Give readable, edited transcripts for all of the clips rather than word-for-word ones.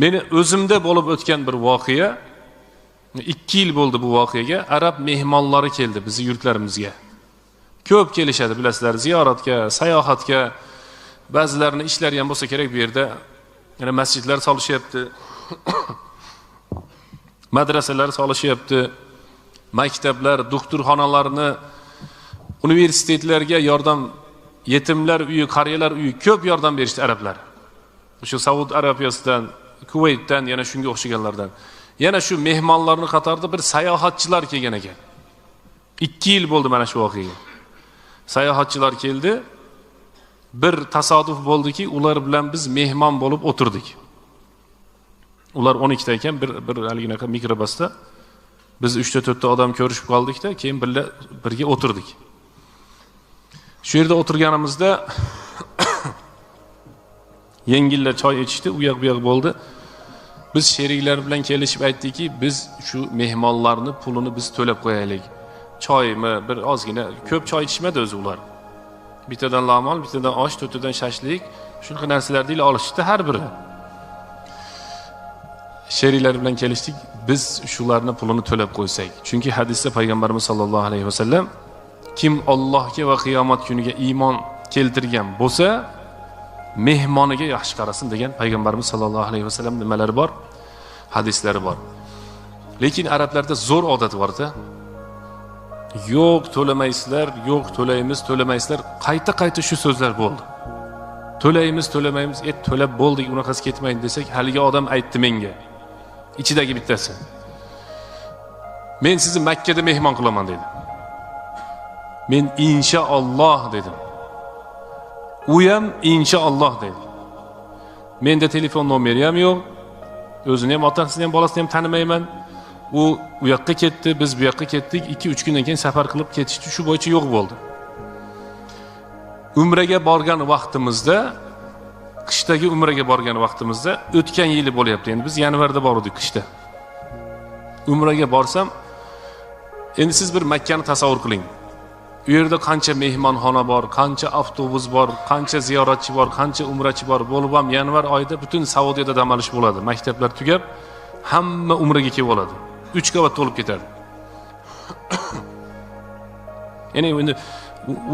Meni o'zimda bo'lib o'tgan bir voqea, 2 yil bo'ldi bu voqeaga. Arab mehmonlari keldi bizni yurtlarimizga. Ko'p kelishadi, bilasizlar, ziyoratga, sayohatga. Ba'zilarini ishlari ham bo'lsa kerak bu yerda. Yana masjidlar solishyapti. Madrasalar solishyapti. Maktablar, doktorxonalarni, universitetlarga yordam, yetimlar uyi, qariyalar uyi ko'p yordam berishdi arablar. O'sha Saud Arabiyasidan, Kuvaytdan, yana shunga o'xshaganlardan. Yana shu mehmonlarning qatorida bir sayohatchilar kelgan ekan. 2 yil bo'ldi mana shu voqeaga. Sayohatchilar keldi. Bir tasodif bo'ldiki, ular bilan biz mehmon bo'lib o'tirdik. Ular 12 ta ekan, bir haliginaqa mikrobusda. Biz 3 ta 4 ta odam ko'rishib qoldikda, keyin birga o'tirdik. Shu yerda o'tirganimizda yengillar choy ichishdi, u yoq bu yoq bo'ldi. Biz sheriklar bilan kelishib aytdikki, biz shu mehmonlarni pulini biz to'lab qo'yaylik. Choymi, bir ozgina, ko'p choy ichishmadi o'zi ular. Bittadan lomon, bittadan osh, to'rttadan shashlik, shunaqa narsalarni olishdi har biri. Sheriklar bilan kelishdik, biz shularni pulini to'lab qo'ysak. Chunki hadisda payg'ambarimiz sollallohu alayhi vasallam kim Allohga va qiyomat kuniga iymon keltirgan bo'lsa, mehmoniga yaxshi qarasin degan payg'ambarimiz sollallohu alayhi vasallam nimalari bor? Hadislari bor. Lekin arablarda zo'r odat bor-da. Yo'q to'lamaysizlar, yo'q to'laymiz, to'lamaysizlar. Qayta-qayta shu so'zlar bo'ldi. To'laymiz, to'lamaymiz, to'lab bo'ldik, unaqasi ketmaydi desak, haligi odam aytdi menga. Ichidagi bittasi. Men sizni Makkada mehmon qilaman dedi. Men inshaalloh dedim. U ham inshaalloh dedi. Menda telefon nomeri ham yo'q. O'zini ham, otasini ham, bolasini ham tanimayman. U u yoqqa ketdi, biz bu yoqqa ketdik. 2-3 kundan keyin safar qilib ketishdi. Shu bo'yicha yo'q bo'ldi. Umraga borgan vaqtimizda, qishdagi umraga borgan vaqtimizda, o'tgan yili bo'lyapti. Endi biz yanvarda bordik qishda. Umraga borsam, endi siz bir Makkani tasavvur qiling. U yerda qancha mehmonxona bor, qancha avtobus bor, qancha ziyoratchi bor, qancha umrachi bor. Bo'lib ham yanvar oyida butun Saudiyada dam olish bo'ladi. Maktablar tugab, hamma umraga kelib oladi. 3 qavat to'lib ketadi. Ya'ni endi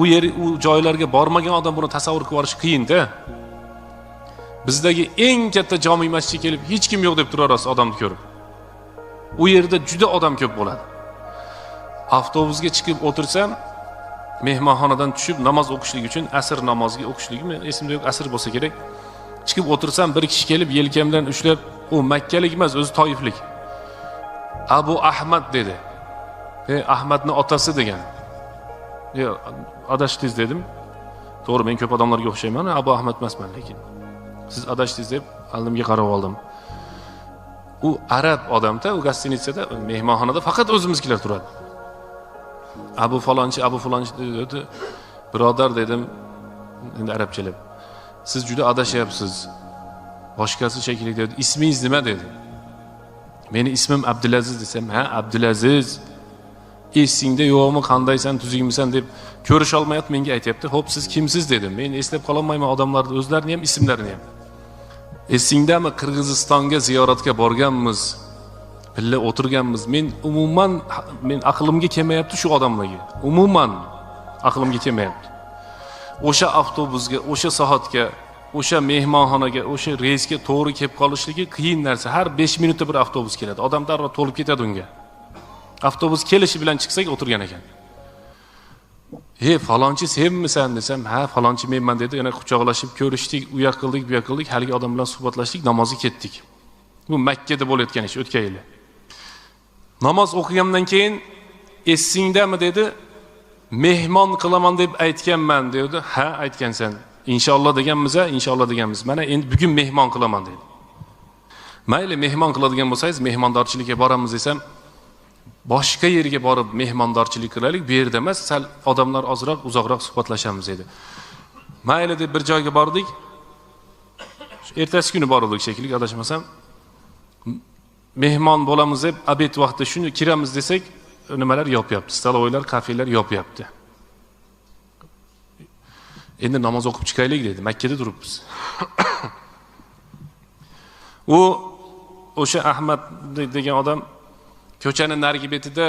u yer, u joylarga bormagan odam buni tasavvur qilib olish qiyin-da. Bizdagi eng katta jami masjidga kelib hech kim yo'q deb turarasiz odamni ko'rib. U yerda juda odam ko'p bo'ladi. Avtobusga chiqib o'tirsam, mehmonxonadan tushib namoz o'qishlik uchun, asr namoziga o'qishligimi esimda yo'q, asr bo'lsa kerak. Chiqib o'tirsam, bir kishi kelib yelkamdan ushlab, u makkalik emas, o'zi toiflik. Abu Ahmad dedi. Ahmadni otasi degan. Yo'q, adashdingiz dedim. To'g'ri, men ko'p odamlarga o'xshayman, Abu Ahmad emasman lekin. Siz adashdingiz deb oldimga qarab oldim. U arab odamda, u gostinitsada, mehmonxonada faqat o'zimizkilar turadi. Abu falonchi, Abu falonchi dedi. Birodar dedim, endi arabchalab. Siz juda adashyapsiz. Boshqasi shekilli dedi. Ismingiz nima dedi. Meni ismim Abdulaziz desam, ha, Abdulaziz. Esingda yo'qmi, qandaysan, tuzukmisan deb ko'risha olmayapti, menga aytayapti. Xo'p, siz kimsiz dedim. Men eslab qololmayman odamlarni o'zlarini ham, ismlarini ham. Esingdami, Qirg'izistonga ziyoratga borganmiz, birga o'tirganmiz. Men umuman men aqlimga kelmayapti shu odamlarga. Umuman aqlimga kelmayapti. O'sha avtobusga, o'sha soatga, o'sha mehmonxonaga, o'sha reysga to'g'ri kelib qolishligi qiyin narsa. Har 5 minutda bir avtobus keladi. Odam darrov to'lib ketadi unga. Avtobus kelishi bilan chiqsak o'tirgan ekan. "Ey, falonchi senmisan?" desam, "Ha, falonchi menman" dedi. Yana quchoqlashib ko'rishdik, u yoq qildik, bu yoq qildik, haligi odam bilan suhbatlashdik, namozga ketdik. Bu Makkada bo'layotgan ish, o'tgan yili. Namoz o'qigandan keyin esingdami dedi, mehmon qilaman deb aytganman dedi. Ha, aytgansan. Inshaalloh deganmiz, inshaalloh deganmiz. Mana endi bugun mehmon qilaman dedi. Mayli, mehmon qiladigan bo'lsangiz, mehmondorchilikka boramiz desam, boshqa yerga borib mehmondorchilik qilaylik, bu yerda emas, sal odamlar ozroq, uzoqroq suhbatlashamiz dedi. Mayli deb bir joyga bordik. Ertasi kuni bordik shekilli, adashmasam. Mehmon bo'lamiz deb obed vaqtida shuni kiramiz desak, nimalar yopyapti, stolovoylar, kafelar yopyapti. Endi namoz o'qib chiqaylik dedi. Makkada turibmiz. U o'sha Ahmad degan odam ko'chani narigi betida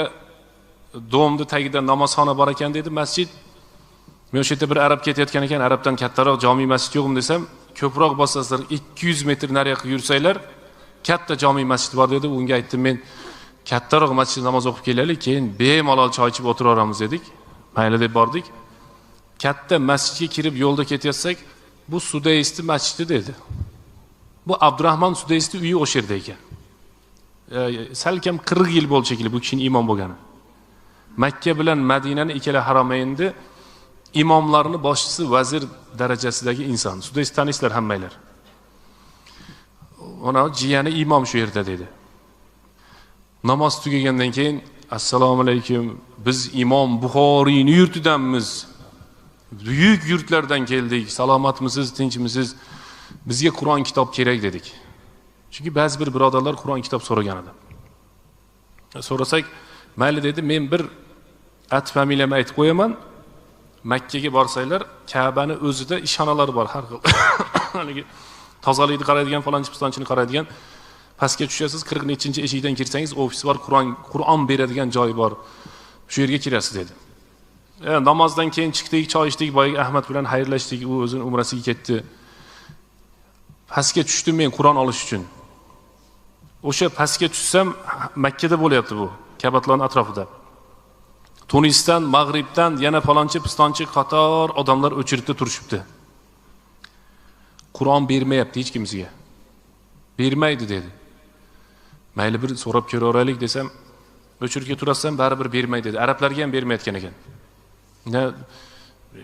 domni tagida namozxona bor ekan dedi, masjid. Men o'sha yerda bir arab ketayotgan ekan, arabdan kattaroq jomi masjid yo'qmi desam, ko'proq bosasizlar 200 metr nariyoqqa yursanglar katta jomi masjid bor dedi. Unga aytdim, men kattaroq masjidda namoz o'qib kelaylik, keyin bemalol choy ichib o'tiraveramiz dedik. Mayli deb bordik. Katta masjidga kirib yo'lda ketayotsak, bu Sudaysni masjidi dedi. Bu Abdurahmon Sudaysni uyi o'sha yerda ekan. Salkam 40 yil bo'ldi shekilli bu kishining imom bo'lgani. Makka bilan Madinani ikkala haromaynda imomlarning boshchisi, vazir darajasidagi inson. Sudays taniysizlar hammanglar. Ona jiyani imom shu yerda dedi. Namoz tugagandan keyin assalomu alaykum, biz Imom Buxoriyning yurtidanmiz. Buyuk yurtlardan keldik. Salomatmisiz, tinchmisiz? Bizga Qur'on kitob kerak dedik. Chunki ba'zi bir birodarlar Qur'on kitob so'ragan edi. So'rasak, mayli dedi, men bir at familiyamni aytib qo'yaman. Makkaga borsanglar, Ka'bani o'zida ishxonalar bor har xil. Haligi tozalikni qaraydigan, falonchi pistonchini qaraydigan. Pastga tushasiz, 40 nechinchi eshikdan kirsangiz ofis bor, Qur'on beradigan joy bor. Shu yerga kirasiz dedi. Namozdan keyin chiqdik, choy ichdik, boyagi Ahmad bilan xayrlashdik, u o'zini umrasiga ketdi. Pastga tushdim men Qur'on olish uchun. O'sha pastga tushsam Makkada bo'lyapti bu, Kabatlarning atrofida. Tunisdan, Mag'ribdan yana falonchi pistonchi qator odamlar o'chiribdi turishibdi. Qur'on bermayapti hech kimsiga. Bermaydi dedi. Mayli bir so'rab ko'raveraylik desam, o'chirga turasan baribir bermaydi dedi. Arablarga ham bermayotgan ekan.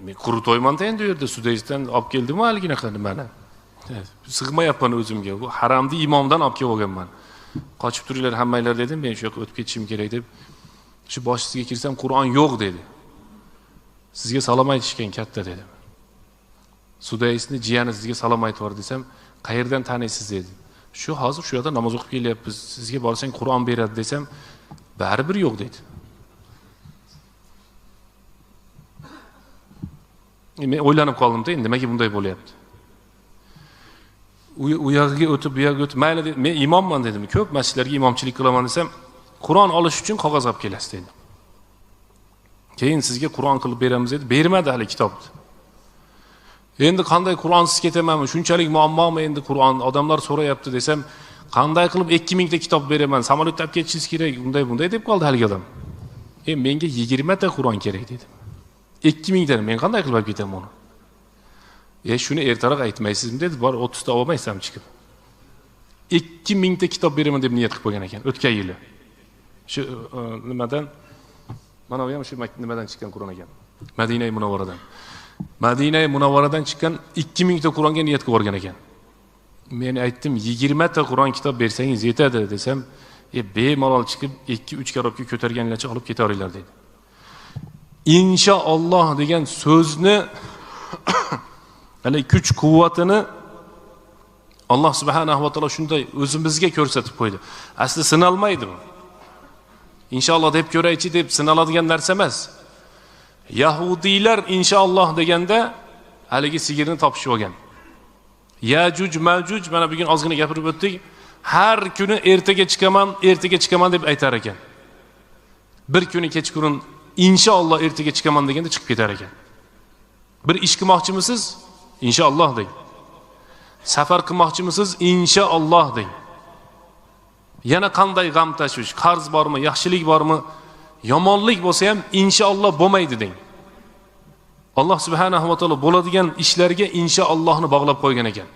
Men qurutoymanda endi u yerda Sudaysdan olib keldim-ku haliginaqa nimani. Sig'mayapman o'zimga. Bu haramni imomdan olib kelib olganman. Qochib turinglar hammanglar dedim, men shu yoqqa o'tib ketishim kerak deb. Shu boshchisiga kirsam Qur'on yo'q dedi. Sizga salom aytishgan katta dedim. Sudaysni jiyani sizga salom aytib desam, qayerdan taniysiz dedi. Shu hozir shu yerda namoz o'qib kelyapmiz, sizga borsang Qur'on beradi desam, baribir yo'q dedi. Men o'ylanib qoldim-da, endi nimaga bunday bo'lyapti? U yog'iga o'tib, bu yog'iga o'tib, mayli dedim, men imomman dedim, ko'p masjidlarga imomchilik qilaman desam, Qur'on olish uchun qog'oz olib kelasiz dedi. Keyin sizga Qur'on qilib beramiz dedi, bermadi hali kitobni. Endi qanday Qur'onsiz ketamanmi? Shunchalik muammomi endi Qur'on? Odamlar so'rayapti desam, qanday qilib 2000 ta kitob beraman? Samolyotda olib ketishingiz kerak, unday bunday deb qoldi haligi odam. Menga 20 ta Qur'on kerak dedim. 2000 tani men qanday qilib olib ketaman uni? Shuni ertaroq aytmaysizmi dedi, bor 30 ta olmaysan chiqib. 2000 ta kitob beraman deb niyat qilib qo'ygan ekan o'tgan yili. Shu nimadan? Mana bu ham shu nimadan chiqqan Qur'on ekan. Madina Munawvaradan. Madina Munawvaradan chiqqan 2000 ta Qur'onga niyat qilib borgan ekan. Men aytdim, 20 ta Qur'on kitob bersangiz yetadi desam, bemalol chiqib 2-3 korobka ko'targanlarcha olib ketaveringlar dedi. Inshaalloh degan so'zni hali kuch quvvatini Alloh subhanahu va taolo shunday o'zimizga ko'rsatib qo'ydi. Asli sinalmaydi bu. Inshaalloh deb ko'raychi deb sinaladigan narsa emas. Yahudiylar inshaalloh deganda haligi sigirni topishib olgan. Yajuj Majuj, mana bugun ozgina gapirib o'tdik. Har kuni ertaga chiqaman, ertaga chiqaman deb aytar ekan. Bir kuni kechqurun inshaalloh ertaga chiqaman deganda chiqib ketar ekan. Bir ish qilmoqchimisiz? Inshaalloh deng. Safar qilmoqchimisiz? Inshaalloh deng. Yana qanday g'am tashvish, qarz bormi, yaxshilik bormi, yomonlik bo'lsa ham inshaalloh bo'lmaydi deng. Alloh subhanahu va taolo bo'ladigan ishlarga inshaallohni bog'lab qo'ygan ekan.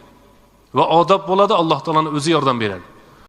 Va odob bo'ladi, Alloh taoloning o'zi yordam beradi.